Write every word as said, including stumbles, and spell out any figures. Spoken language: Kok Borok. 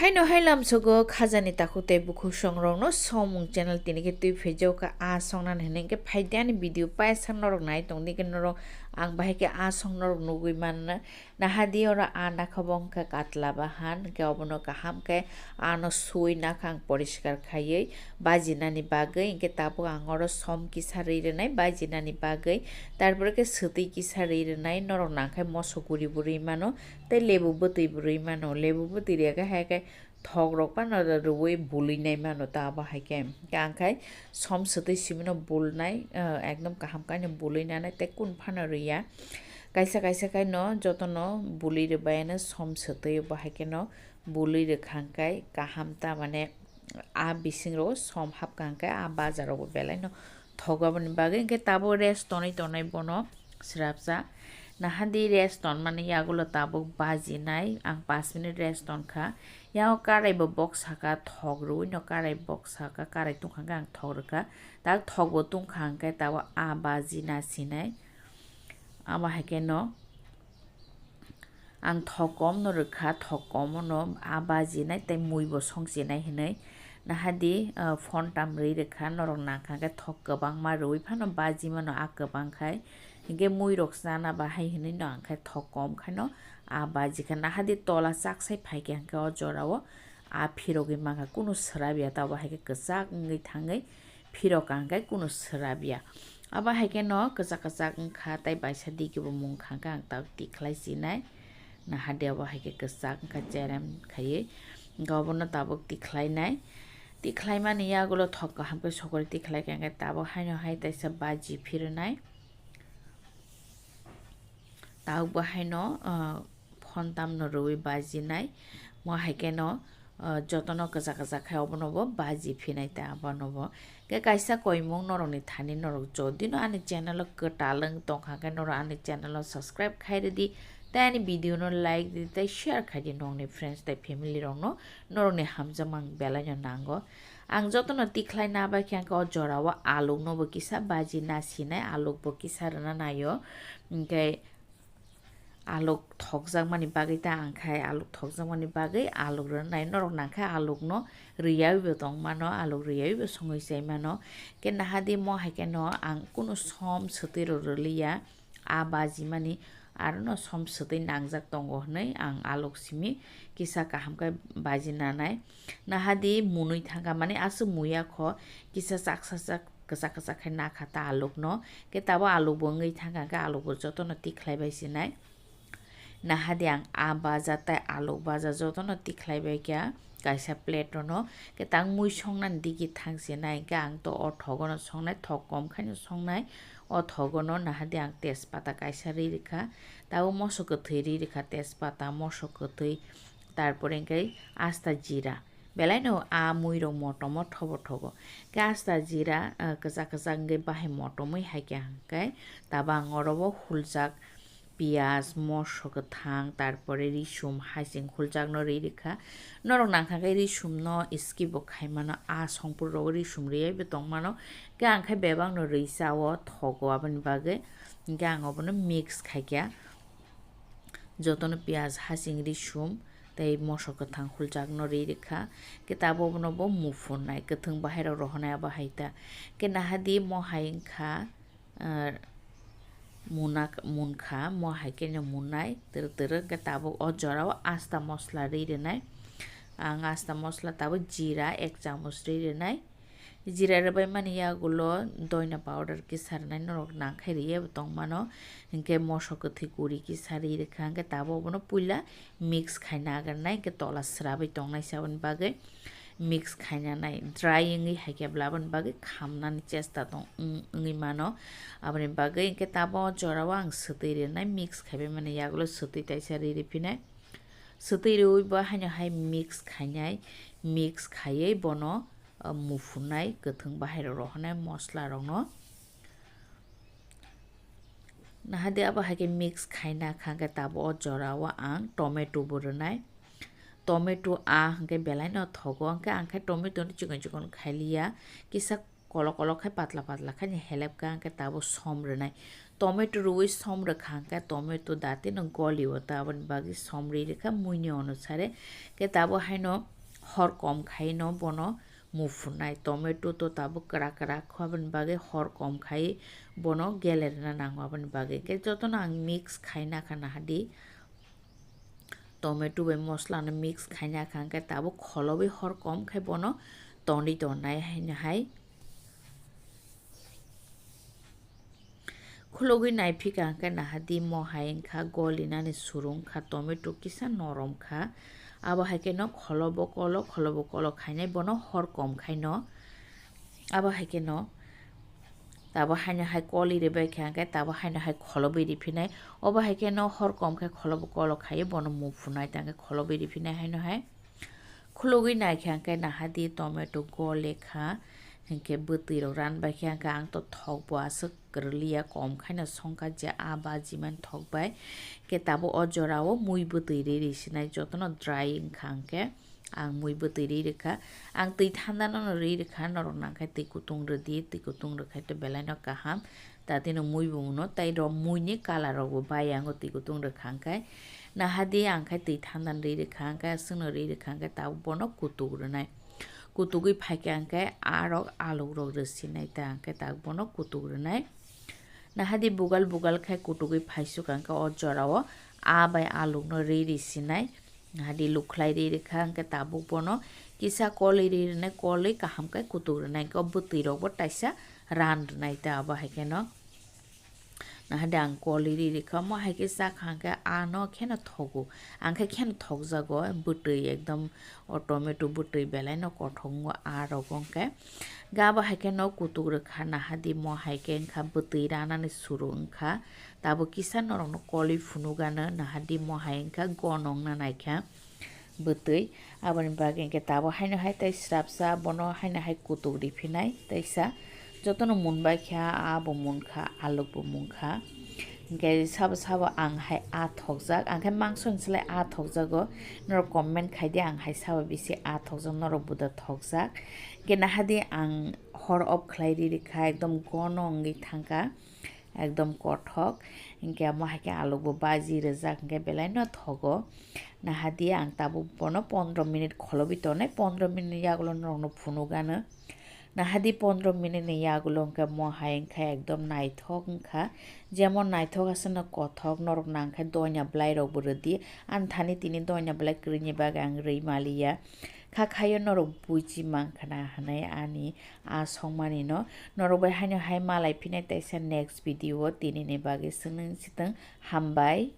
Haino hai lamsogo khajani takhuk tei bukhuk songrokno somung channel tini khe twi phaijak kha. A songnani hwnwi khe phaidi ani video paisa norok nai tongdi khe norok ang bahai khe a song norok nugwi manna. Nahadi oro a nakha bo wngkha katla bahan, hwnkhe obono kaham khe ano sui nakha ang poriskar khaiwi bajinani bagwi, hwnkhe tabuk ang oro som kisa rwi rwnai bajinani bagwi, tarpore khe swtwi kisa rwi rwnai, norok nangkhai moso guri bo rwi mano, tei lebu bwtwi bo rwi mano, lebu bwtwi rwya khe hai khe thok rok phano rwui bului nai mano ta abo hai khe, hwnkhe ang khai som swtwi simi no bulnai, ah, ekdom kaham khe no bului nanai tei kun phano rwya. Kaisa kaisa khai no joto no bului rwbai ano som swtwi bo hai khe no bului rwkha hwnkhe kaham ta mane a bising rogo som hapkha hwnkhe a bazar rogo belai no thok aboni bagwi hwnkhe tabuk rest tonwi tonai bono srapsa. Nahadi rest tonmani yagulo tabuk bajinai ang pash minute rest tonkha. Yago karai bo bok saka thok rwui no karai bok saka karai tungkha hwnkhe ang thok rwkha. Tak thok bo tungkha hwnkhe tabuk a baji nasinai. Abo hai khe no ang thok kom no rwkha, thok kom no a bajinai tei mui bo songchinai hinui. Nahadi, ah, phone tam rwi rwkha, norok nangkha khe thok kwbangma rwui phano baji mano a kwbang khai. Hinkhe mui rok chana bahai hinui no ang khe thok kom khai no a baji kha. Nahadi tola chak sai phai khe hinkhe o jora o a phirogwi mankha, kunu swrapya ta bo hai khe kwchak wngwi thangwi phirok ang khe kunu swrapya. Abo hai khe no kwchak kwchak wngkha tei baisa digi bo mung kha khe ang tabuk tikhlai chinai. Nahadi abo hai khe kwchak wngkha cherem khaiwi. Hwnkhe obono tabuk tikhlai nai. Tikhlai mani yagulo thok kaham khe sokori tikhlai khe hwnkhe tabuk haino hai taisa baji phirwnai. Tabuk bo haino, ah, phone tam no rwui bajinai. Mo hai khe no, ah, jotono kwchak kwchak khai obono bo baji phinai ta abono bo. Khe kaisa koimung norokni thani norok jodi no ani channel o kwtal wng tongkha khe norok ani channel o subscribe khai rwdi tei ani video no like di tei share khai di nokni friends tei family rok no norokni hamjakma ang belai no nango. Ang jotono tikhlai na bai khe ang khe o jora o aluk no bo kisa baji na sinai aluk bo kisa rwna naio. Hinkhe aluk thokjakmani bagwi ta ang khai aluk thokjakmani bagwi aluk rwnai norok nangkhe aluk no rwyawi bo tongmano aluk rwyawi bo songwi chai mano khe nahadi mo hai khe no ang kunu som swtwi rw rwliya a baji mani aro no som swtwi nangjak tongo hinui ang aluk simi kisa kaham khe baji nanai nahadi munui thangkha mani aswk muya kho kisa chaksa chak kwchak kwchak khe nakha ta aluk no khe tabuk aluk bo wngwi thangkha khe aluk bo jotono tikhlai bai sinai. Nahadi ang a baja tei aluk baja jotono tikhlai bai kha kaisa plate o no khe tang mui songnani digi thang sinai hwnkhe ang to o thogo no songnai thok kom khai no songnai o thogo no nahadi ang tejpata kaisa rwi rwkha tabuk moso kwthwi rwi rwkha tejpata moso kwthwi tarpore hwnkhe asta jira. Belai no a mui rok motom o thobo thogo. Khe asta jira, ah, kwchak kwchak wngwi bahai motomwi hai khe hwnkhe tabuk ang oro o huljak piyaj, moso kwthang, tarpore risum, hasing huljak no rwi rwkha. Norok nangkha khe risum no skip bo khai mano, a songpor rogo risum rwi bo tong mano. Khe ang khe bebak no rwi cha o thogo aboni bagwi. Hwnkhe ang obono mix khai kha. Jotono piyaj, hasing, risum tei moso kwthang huljak no rwi rwkha. Khe tabuk bono bo muphunai kwthwng bahai rok rohonai abo hai ta. Khe nahadi mo hai wngkha, ah, munak-, munkha, mo hai khe no munnai twrwk twrwk. Khe tabuk o jora o asta mosla rwi rwnai. Ang asta mosla tabuk jira ek chamuch rwi rwnai. Jira rwbai mani yagulo doina powder kisa rwnai norok nangkhai rwya bo tongmano, hinkhe moso kwthwi guri kisa rwi rwkha, hinkhe tabuk obono puila mix khaina agarnai, hinkhe tola swrabwi tongnai se aboni bagwi mix khainanai dry wngwi hai khe aboni bagwi khamnani chesta tong wng-, wngwi mano. Aboni bagwi hinkhe tabuk o jorao ang swtwi rwnai, mix khaibai mani yagulo swtwi taisa rwi rwphinai, swtwi rwui bo haino hai mix khainai, mix khaiwi bono, ah, muphunai kwthwng bahai rok rohornai mosla rokno. Nahadi abo hai khe mix khaina kha, hwnkhe tabuk o jora o ang tomato bo rwnai. Tomato a hwnkhe belai no thogo, hwnkhe ang khe tomato no chikon chikon khai liya, kisa kolok kolok khai patla patla khai ni helep ka hwnkhe tabuk som rwnai. Tomato rwui som rwkha hwnkhe tomato dati no goli o, ta aboni bagwi som rwi rwkha muini onusare. Khe tabuk haino hor kom khai no bono muphunai. Tomato to tabuk kwrak kwrak kho, aboni bagwi hor kom khai bono gele rwna nango, aboni bagwi. Khe jotono ang mix khai nakha nahadi. Tomato bai moslano mix khaina kha hwnkhe tabuk kholobwi hor kom khai bono tongwi tongnai haino hai. Khulugwi naiphika hwnkhe nahadi mo hai wngkha golinani suru wngkha, tomato kisa norom kha. Abo hai kheno kholobo kolo, kholobo kolo khainai bono hor kom khaino. Abo hai kheno tabo haino hai koli ribai kha hwnkhe tabo haino hai kholobwi riphinai. Obo hai kheno hor kom khe kholobo kolo khaiwi bono muphunai tangkhe kholobwi riphinai haino hai. Khulugwi naikha hwnkhe nahadi tomato gole kha, hwnkhe bwtwi rok ranbai kha hwnkhe ang to thok bo aswk kwrwliya kom khaino songkha je a baji man thok bai. Khe tabuk o jora o mui bwtwi ri ri sinai jotono dry wngkha hwnkhe ang mui bwtwi ri rwkha. Ang twi thanda no ri rwkha, norok nangkhe twi kutung rwdi, twi kutung rwkhai to belai no kaham. Tatino mui bo muno, tei ro mui ni colour rok bo bai ango twi kutung rwkha hwnkhe. Nahadi ang khe twi thandan ri rwkha hwnkhe, aswkno ri rwkha hwnkhe tabuk bono kutuk rwnai. Kutugwi phaikha hwnkhe arok aluk rok rwsinai ta hwnkhe tabuk bono kutuk rwnai. Nahadi bugal bugal khe kutugwi phaisuk hwnkhe o jorao a bai alukno ri risinai. Nahadi lukhlai ri rwkha hwnkhe tabuk bono kisa kolwi ri rwnai, kolwi kaham khe kutuk rwnai, hwnkhe o bwtwi rokbo taisa ran rwnai ta abo hai kheno. Nahadi ang kolwi ri rwkha, omo hai khe chakha hwnkhe ano kheno thogo, ang khe kheno thokjago, bwtwi ekdom o tomato bwtwi belai no kothok wngo a rogo hwnkhe. Ga abo hai kheno kutuk rwkha, nahadi mo hai khe wngkha bwtwi ranani suru wngkha, tabuk kisa norokno kolwi phunukgano, nahadi mo hai wngkha gono wngna naikha. Bwtwi. Aboni bagwi hwnkhe tabuk haino hai tei srapsa bono haino hai kutuk riphinai teisa. Jotono munbai kha, a bo munkha, aluk bo munkha. Hwnkhe sabo sabo ang hai a thokjak, ang khe mangso ni slai a thokjago. Norok comment khai di, ang hai sabo bisi a thokjak, norok bo da thokjak. Hwnkhe nahadi ang hor off khlai ri rikha, ekdom gono wngwi thangkha. Ekdom kothok, hwnkhe omo hai khe aluk bo baji rwjak, hwnkhe belai no thogo. Nahadi ang tabuk bono pondro minute kholobwi tongnai, pondro minute ni yagulo norokno phunukgano. Nahadi pondro minute ni yagulo hwnkhe mo hai wngkha ekdom naithok wngkha, jemon naithok aswkno kothok, norok nangkhe doina bwlai rokbo rwdi, ani thani tini doina bwlai kwrwini bagwi ang rwi maliya. Kha khaio norok buji mankha na hwnwi ani a songmani no. Norok bai haino hai malai phinai teisa next video o, tini ni bagwi swngwi swtwng, hambai.